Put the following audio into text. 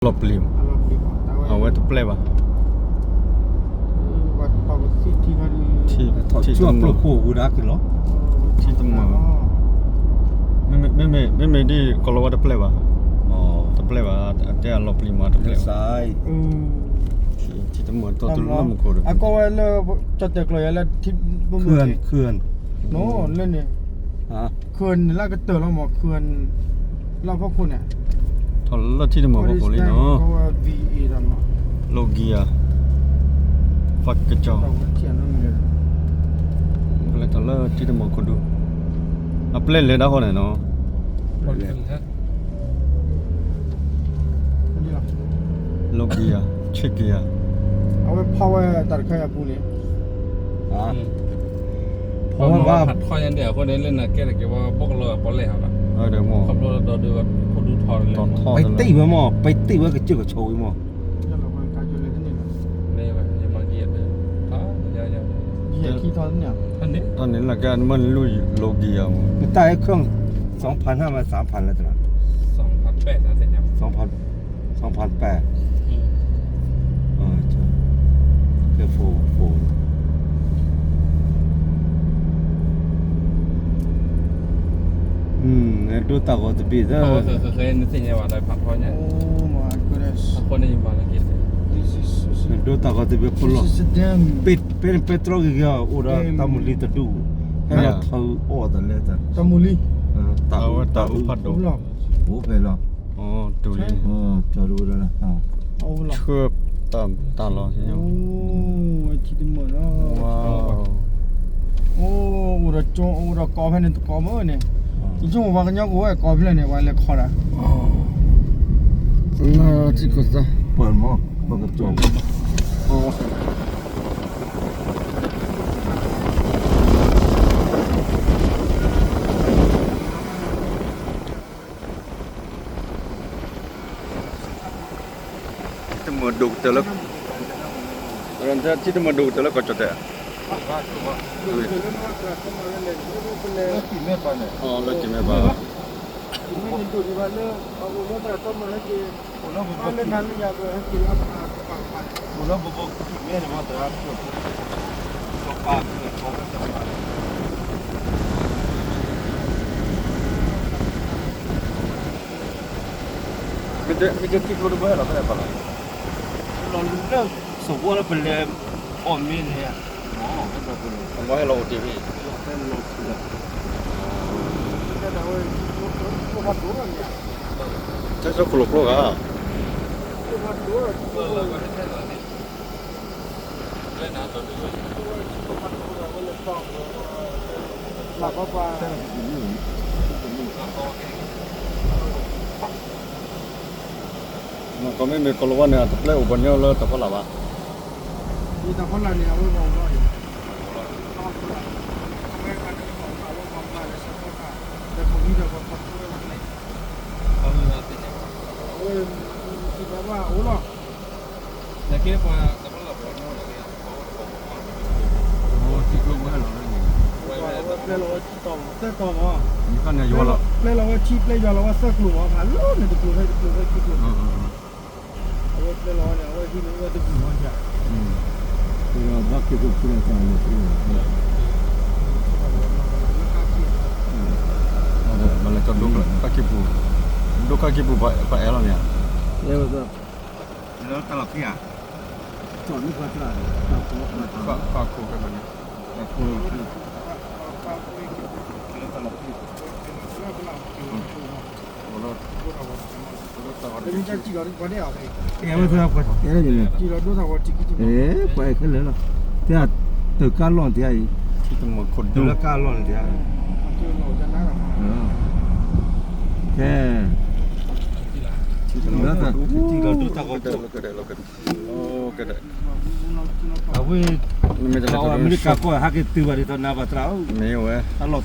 လီၤပျံၤ, အဝဲတပျဲၢ်ဘၣ်. ထံတမၢၢ်, မ့မ့ၢ်ဒ်ကီၤလၤဝါတပျဲၢ်ဘၣ်, တပျဲၢ်ဘၣ်, အတဲအလီၤပျံၤမးတပျဲၢ်ဘၣ်. ထံတမၢၢ်တီတလၢမူခိၣ်ဒီး အကီဝဲလၢ ကၠီၣ်တဲာ်ကျိၤယၤလၢ လၢန့ၣ် ခုၣ်န့ၣ်လၢကတၢၢ်လီၤမး, ခုၣ်လၢဖီခိၣ်န့ၣ်, ထီၣ်လၢထံတမၢၢ်ဖီခိၣ်လံနီၤ, လီၤကံယၤ, ဖးကစီၤ, ကလဲၤထီၣ်လၢထံတမၢၢ်ခိၣ်ဒူ, အပျဲၢ်လဲၤဒၣ်ဃီန့ၣ်နီၤ. လီၤကံယၤ, ဆ့ကံယၤ, အဝဲဖီဝဲတၢ်တခါယၤပူၤန့ၣ်, ဖီဝဲဘၣ်, ဖီဝဲဘၣ်, ပှၤတံၢ်ဝဲမး ပှၤတံၢ်ဝဲကစၢၢ်ကဆီဝံၤမး, တၢ်န့ၣ်လၢကဲမ့ၢ်လူၤလီၤကံယၤမး, နတၢ်အဲၣ်ခွဲး สองพันห้า မး สามพัน လၢတရၣ်, สองพันแปด ဒိၣ်တၢ်ဂီၤတဘ့ၣ်သၢ, ဒိၣ်တၢ်ဂီၤတဘ့ၣ်ဖိလီၤ, ပဲတြီဂ့ၤဂ့ၤ အိၣ်ဒီးတၢ်မုၢ်လံတဒူၣ်, ဟဲလီၤထီအီၣ်တလဲ, တၢ်မုၢ်လံ, တၢ်အူဖးဒိၣ်, အိၣ်ဖဲလီၤ, တူၢ်လံ, ဆၢတၢ်လီၤ, အိၣ်ဒီးကၠိ အိၣ်ဒီးကိးဖဲန့ၣ်တကိးမ့ၢ်န့ၣ်, ယဆိကမိၣ်ပှၤကညီကအိၣ်ဝဲကိးဖဲလဲၣ်န့ၣ် ပှၤလဲၤခီဒၣ်, ထံခိၣ်သၣ်, ပှၤမ့ၢ်, ပှၤကကၠီ ထံတမၢၢ်ဒိၣ်ကတၢၢ်လၢ, ထံတမၢၢ်ဒိၣ်ကတၢၢ်လၢကီၢ်ကၠီၣ်တဲာ်, လၢကံၢ်မဲပၢ်, မ့ၢ်ကထံကျိတဘၢဟဲလီၤဖဲလဲၣ်ပၢ်လီၤ, လီၤလၢ စဝီလၢပလဲၤအီၣ်မ့ၢ်န့ၣ်, အမ့ၢ်ဟဲလီၤအိၣ်တ့ၢ်ဖဲ, ထဲဆၢခိၣ်လိာ်ကျိဂၤ, ကီၢ်မ့မ့ၢ်ကီၤလၤဝါန့ၣ် အတပျဲအိၣ်ပှၤကညီလၢတၢ်ဖီလာ်ဘၣ်, တၢ်ဖီလာ်န့ၣ် အဝဲပှၤအိၣ်လီၤအံၤ, အဝဲပှၤအိၣ်လီၤ, အဝဲပှၤမၤလၢဆၢကတီၢ်, ဒီးပှၤမံဒီးပှၤခီဖျိဝဲလီၤန့ၣ်, အဝဲ စံးဘၣ်ဘၣ်အိၣ်လီၤ, နကဲပှၤတၢ်ဖီလာ်ပှၤကညီန့ၣ်, ထံကျိပှၤဟဲလီၤန့ၣ်, အဝဲပျဲလီၤဝဲထံတီၤမး သၢတီၤမး, ပျဲလီၤဝဲထံပျဲယွၤလီၤဝဲသၢကျိၤမး ဖးလီၤန့ၣ်တကျိၤဖဲတကျိၤဖဲတကျိၤ, အဝဲပျဲလီၤဝဲန့ၣ် အဝဲဟံးန့ၢ်ဝဲတဘျုးမးယၤ, ဘၣ်က့ၤက့ၤဖုလၢသးန့ၣ်, ဘၣ်လဲၤကီဒိၣ်ကၢ်က့ၤပူၤ, ဒိၣ်ကၢ်က့ၤပူၤ ပအဲၣ်လီၤန့ၣ်ဧါ, လၢတၢ်လီၢ်ခံဧါ, ပှၤခိၣ်ဖဲန့ၣ်, ပှၤခိၣ်, ပှၤအဲၣ်ခဲလၢာ်လီၤ, တဲတၢ်ကါလီၢ်န့ၣ်တဲအံၤ, တၢ်ကါလီၢ်န့ၣ်တဲအံၤ, ကဲ, အဝဲ, မ့ၢ်တၢ်လီၢ်အမဲရကၤကီၢ် ဟဲက့ၤတုၤဘၣ်ဒ်သိးနၤဘၣ်သရၣ်ဧၢ, မ့ၢ်ဝဲ, တၢ်လီၢ်